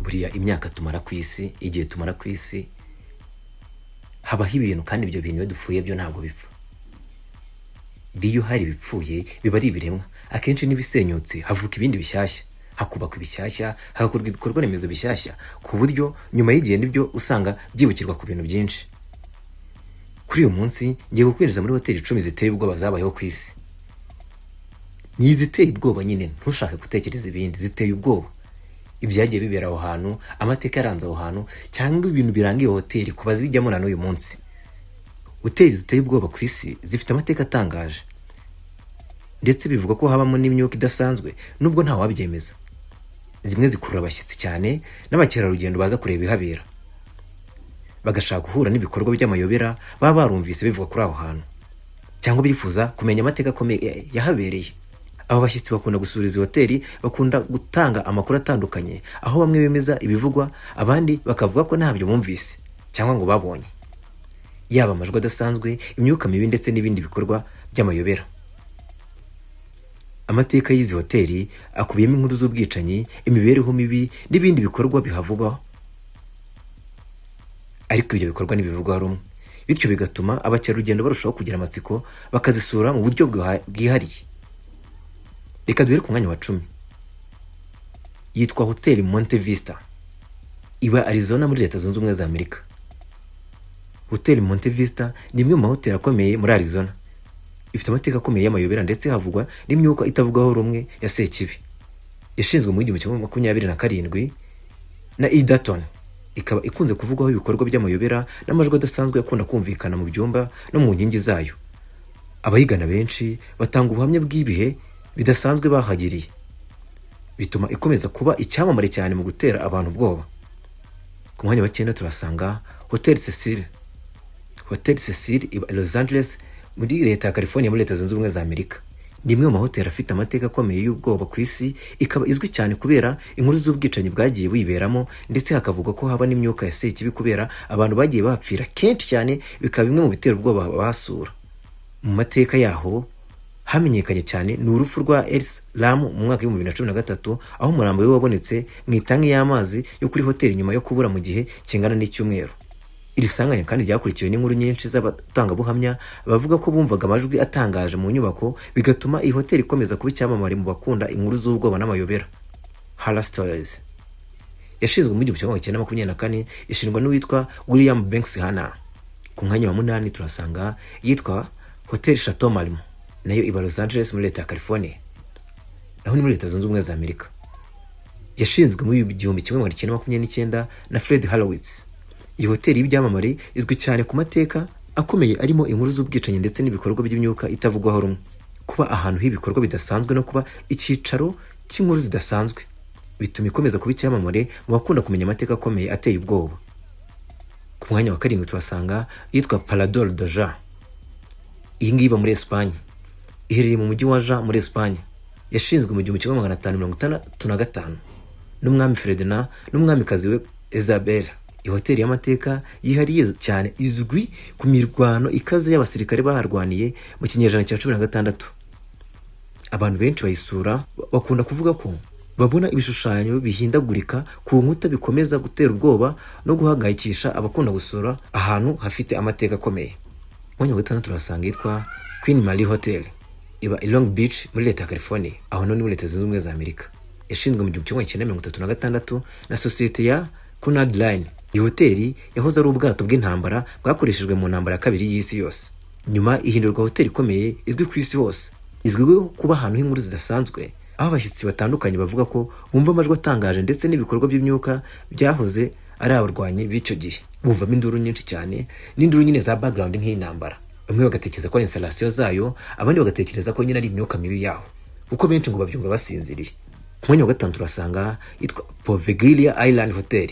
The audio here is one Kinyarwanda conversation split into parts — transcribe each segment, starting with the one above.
Buriya imyaka tumara ku isi, igihe tumara ku isi, habaho ibintu, kandi ibyo bintu iyo dupfuye byo ntabwo bipfa. Iyo hari ibipfuye biba ari ibiremwa, akenshi n'ibisenyutse havuka ibindi bishyashya, hakubakwa ibishyashya, hagakorwa ibikorwa remezo bishyashya, ku buryo nyuma y'igihe nibyo usanga byibukirwa ku bintu byinshi. Kuri uyu munsi ngiye kukwinjiza muri hoteli 10 ziteye ubwoba zabayeho ku isi. Ni iziteye ubwoba nyine, ntushake gutekereza ibindi, ziteye ubwoba. Ibyagiye bibera aho hantu, amateka yaranze aho hantu, cyangwa ibintu biranga iyo hoteli ku bazijyamo na n'uyu munsi. Hoteli ziteye ubwoba ku isi zifite amateka atangaje, ndetse bivugwa ko habamo n'imyuka idasanzwe, nubwo ntawabyemeza. Zimwe zikurura abashyitsi cyane n'abakerarugendo baza kureba ibihabera, bagashaka guhura n'ibikorwa by'amayobera baba barumvise bivugwa kuri aho hantu, cyangwa bifuza kumenya amateka akomeye yahabereye. Aba bashyitsi bakunda gusura izi hoteli bakunda gutanga amakuru atandukanye, aho bamwe bemeza ibivugwa, abandi bakavuga ko ntabyo bumvise cyangwa ngo babonye, yaba amajwi adasanzwe, imyuka mibi ndetse n'ibindi bikorwa by'amayobera. Amateka y'izi hoteli akubiyemo inkuru z'ubwicanyi, imibereho mibi n'ibindi bikorwa bihavugwaho, ariko ibyo bikorwa ntibivugwaho rumwe, bityo bigatuma abakerarugendo barushaho kugira amatsiko bakazisura mu buryo bwihariye. Reka duhere ku mwanya wa 10. Yitwa Hoteli Monte Vista, iba Arizona muri Leta Zunze Ubumwe za Amerika. Hoteli Monte Vista ni imwe mu mahoteli akomeye muri Arizona. Ifite amateka akomeye y'amayobera, ndetse havugwa n'imyuka itavugwaho rumwe ya Sekibi. Yashinzwe mu 1927 na E. Dutton, ikaba ikunze kuvugwaho ibikorwa by'amayobera n'amajwi adasanzwe akunda kumvikana mu byumba no mu nkingi zayo. Abayigana benshi batanga ubuhamya bw'ibihe bidasanzwe bahagiriye, bituma ikomeza kuba icyamamare cyane mu gutera abantu ubwoba. Ku mwanya wa 9 turasanga Hotel Cecil. Hotel Cecil iba i Los Angeles muri leta ya California, muri Leta Zunze Ubumwe za Amerika. Ni imwe mu mahoteli afite amateka akomeye y'ubwoba ku isi, ikaba izwi cyane kubera inkuru z'ubwicanyi bwagiye buyiberamo, ndetse hakavugwa ko haba n'imyuka ya sekibi kubera abantu bagiye bahapfira kenshi cyane, bikaba bimwe mu bitera ubwoba abahasura. Mu mateka yaho hamenyekanye cyane ni urupfu rwa Elisa Lam mu mwaka wa 2013, aho umurambo we wabonetse mu itanki y'amazi yo kuri hoteli nyuma yo kubura mu gihe kingana n'icyumweru. Iri sanganya kandi ryakurikiwe n'inkuru nyinshi z'abatangabuhamya bavuga ko bumvaga amajwi atangaje mu nyubako, bigatuma iyi hoteli ikomeza kuba icyamamare mu bakunda inkuru z'ubwoba n'amayobera. Horror Stories. Yashinzwe mu 1924, ishingwa n'uwitwa William Banks Hanna. Ku mwanya wa 8 turasanga iyitwa Hotel Chateau Marmont, nayo iba Los Angeles muri leta ya California, naho ni muri Leta Zunze Ubumwe za Amerika. Yashinzwe muri 1929 na Fred Horowitz. Iyi hoteli y'ibyamamare izwi cyane ku mateka akomeye arimo inkuru z'ubwicanyi ndetse n'ibikorwa by'imyuka itavugwaho rumwe. Kuba ahantu h'ibikorwa bidasanzwe no kuba icyicaro cy'inkuru zidasanzwe bituma ikomeza kuba icyamamare mu bakunda kumenya amateka akomeye ateye ubwoba. Ku mwanya wa 7 tuhasanga iyitwa Parador de Oja. Iyi ngiyi iba muri Esipanye, iherereye mu mujyi wa Oja muri Esipanye. Yashinzwe mu 1565 n'umwami Ferdinand n'umwamikazi we Isabella. Iyi hoteli y'amateka yihariye cyane izwi ku mirwano ikaze y'abasirikare baharwaniye mu kinyejana cya 16. Abantu benshi bayisura bakunda kuvuga ko babona ibishushanyo bihindagurika ku nkuta, bikomeza gutera ubwoba no guhangayikisha abakunda gusura ahantu hafite amateka akomeye. Mwanya wa 6 turasanga yitwa Queen Mary Hotel, iba i Long Beach muri leta ya California, aho ni muri Leta Zunze Ubumwe za Amerika. Yashinzwe mu 1936 na sosiyete ya Cunard Line. Iyi hoteli yahoze ari ubwato bw'intambara bwakoreshejwe mu ntambara ya kabiri y'isi yose, nyuma ihindurwa hoteli ikomeye izwi ku isi hose. Izwiho kuba ahantu h'inkuru zidasanzwe, aho abashyitsi batandukanye bavuga ko bumva amajwi atangaje ndetse n'ibikorwa by'imyuka byahoze ari abarwanyi b'icyo gihe. Bumvamo induru nyinshi cyane, n'induru nyine za background nk'intambara. Bamwe bagatekereza ko ari installation zayo, abandi bagatekereza ko nyine ari imyuka mibi yaho, kuko benshi ngo babyumva basinziriye. Ku mwanya wa 5 turasanga yitwa Poveglia Island Hotel,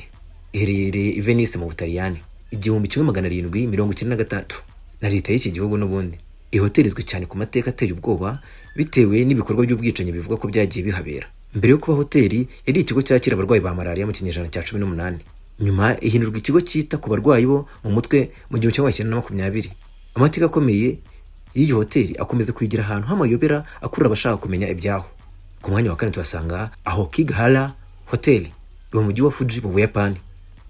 iherereye i Venice mu Butaliyani, 1793 na leta y'iki gihugu n'ubundi. Iyi hoteli izwi cyane ku mateka ateye ubwoba bitewe n'ibikorwa by'ubwicanyi bivugwa ko byagiye bihabera. Mbere yo kuba hoteli, yari ikigo cyakira abarwayi ba malariya mu kinyejana cya 18, nyuma ihindurwa ikigo cyita ku barwayi bo mu mutwe mu 1920. Amateka akomeye y'iyi hoteli akomeza kuyigira ahantu h'amayobera akurura abashaka kumenya ibyaho. Ku mwanya wa 4 tuhasanga Aokigahara Hotel, iba Iba mu mujyi wa Fuji mu Buyapani.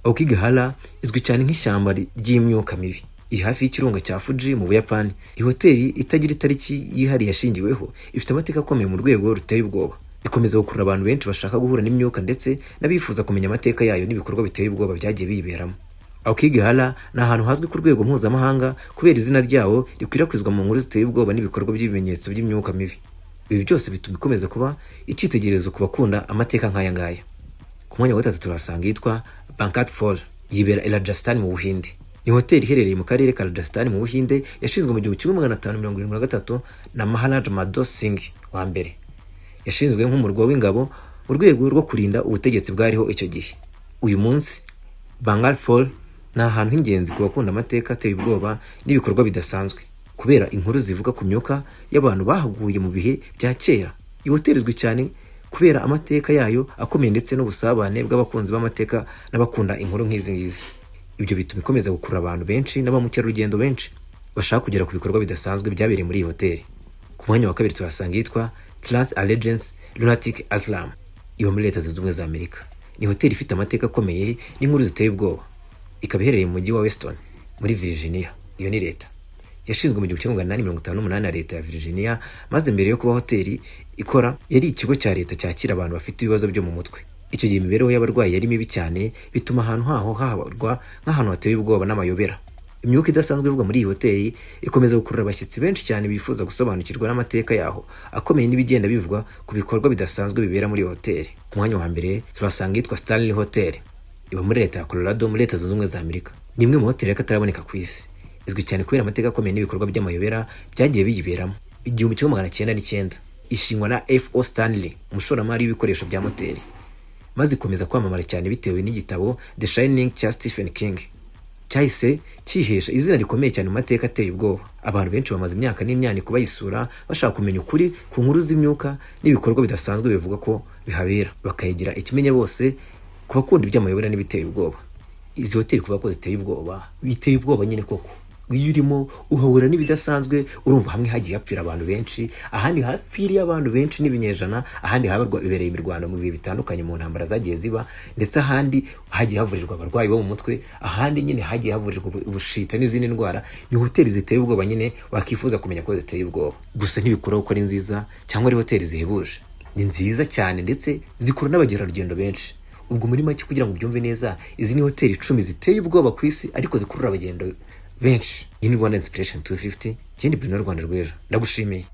Aokigahara izwi cyane nk'ishyamba ry'imyuka mibi. Iri hafi y'ikirunga cya Fuji mu Buyapani. Iyi hoteli itagira itariki yihariye yashingiweho ifite amateka akomeye mu rwego ruteye ubwoba. Ikomeza gukurura abantu benshi bashaka guhura n'imyuka ndetse n'abifuza kumenya amateka yayo n'ibikorwa biteye ubwoba byagiye biyiberamo. Aokigahara ni ahantu hazwi ku rwego mpuzamahanga kubera izina ryawo rikwirakwizwa mu nkuru ziteye ubwoba n'ibikorwa by'ibimenyetso by'imyuka mibi. Ibi byose bituma ikomeza kuba icyitegererezo ku bakunda amateka nk'aya ngaya. Ku mwanya wa gatatu turahasanga iyitwa Bhangarh Fort, yibera i Rajasthan mu Buhinde. Ni hoteli iherereye mu karere ka Rajasthan mu Buhinde, yashinzwe mu 1573 na Maharaj Madho Singh wa mbere. Yashinzwe nk'umurwa w'ingabo mu rwego rwo kurinda ubutegetsi bwariho icyo gihe. Uyu munsi Bhangarh Fort ni ahantu h'ingenzi ku bakunda amateka ateye ubwoba n'ibikorwa bidasanzwe, kubera inkuru zivuga ku myuka y'abantu bahaguye mu bihe bya kera. Iyi hoteli izwi cyane kubera amateka yayo akomeye ndetse n'ubusabane bw'abakunzi b'amateka n'abakunda inkuru nk'izi ngizi. Ibyo bituma ikomeza gukurura abantu benshi na ba mukerarugendo benshi bashaka kugera ku bikorwa bidasanzwe byabereye muri iyi hoteli. Ku mwanya wa kabiri tuhasanga iyitwa Trans Allegiance Lunatic Asylum, iba muri Leta Zunze Ubumwe za Amerika. Ni hoteli ifite amateka akomeye n'inkuru ziteye ubwoba, ikaba iherereye mu mujyi wa Weston muri Virginia. Iyo ni leta. Yashinzwe mu 1858 na leta ya Virginia, maze mbere yo kuba hoteli ikora yari ikigo cya leta cyakira abantu bafite ibibazo byo mu mutwe. Icyo gihe imibereho y'abarwayi yari mibi cyane, bituma ahantu haho habarwa nk'ahantu hateye ubwoba n'amayobera. Imyuka idasanzwe ivugwa muri iyi hoteli ikomeza gukurura abashyitsi benshi cyane bifuza gusobanukirwa n'amateka yaho akomeye n'ibigenda bivugwa ku bikorwa bidasanzwe bibera muri iyo hoteli. Ku mwanya wa mbere turasanga iyitwa Stanley Hotel, iba muri leta ya Colorado muri Leta Zunze Ubumwe za Amerika. Ni imwe mu hoteli y'akataraboneka ku isi, izwi cyane kubera amateka akomeye n'ibikorwa by'amayobera byagiye biyiberamo. 1909 ishingwa na F.O. Stanley, umushoramari w'ibikoresho bya moteri, maze ikomeza kwamamara cyane bitewe n'igitabo The Shining cya Stephen King cyahise cyihesha izina rikomeye cyane mu mateka ateye ubwoba. Abantu benshi bamaze imyaka n'imyaniko bayisura bashaka kumenya ukuri ku nkuru z'imyuka n'ibikorwa bidasanzwe bivuga ko bihabera, bakayigira ikimenya bose ku bakunda iby'amayobera n'ibiteye ubwoba. Izi hoteli kuvuga ko ziteye ubwoba, biteye ubwoba nyine koko. Iyo urimo uhahura n'ibidasanzwe. Urumva hamwe hagiye hapfira abantu benshi, ahandi hapfiriye abantu benshi n'ibinyejana, ahandi habarwa bibereye imirwano mu bihe bitandukanye mu ntambara zagiye ziba, ndetse ahandi hagiye havurirwa abarwayi bo mu mutwe, ahandi nyine hagiye havurirwa ubushita n'izindi ndwara. Ni hoteli ziteye ubwoba nyine, wakifuza kumenya ko ziteye ubwoba. Gusa ntibikuraho ko ari nziza cyangwa ari hoteli zihebuje. Ni nziza cyane ndetse zikurura n'abagerarugendo benshi. Ubwo muri make, kugira ngo ubyumve neza, izi ni hoteli 10 ziteye ubwoba ku isi ariko zikurura abagendo benshi. Iyi ni Rwanda Inspiration 250, ngende Bruno, Rwanda rw'ejo. Ndagushimiye.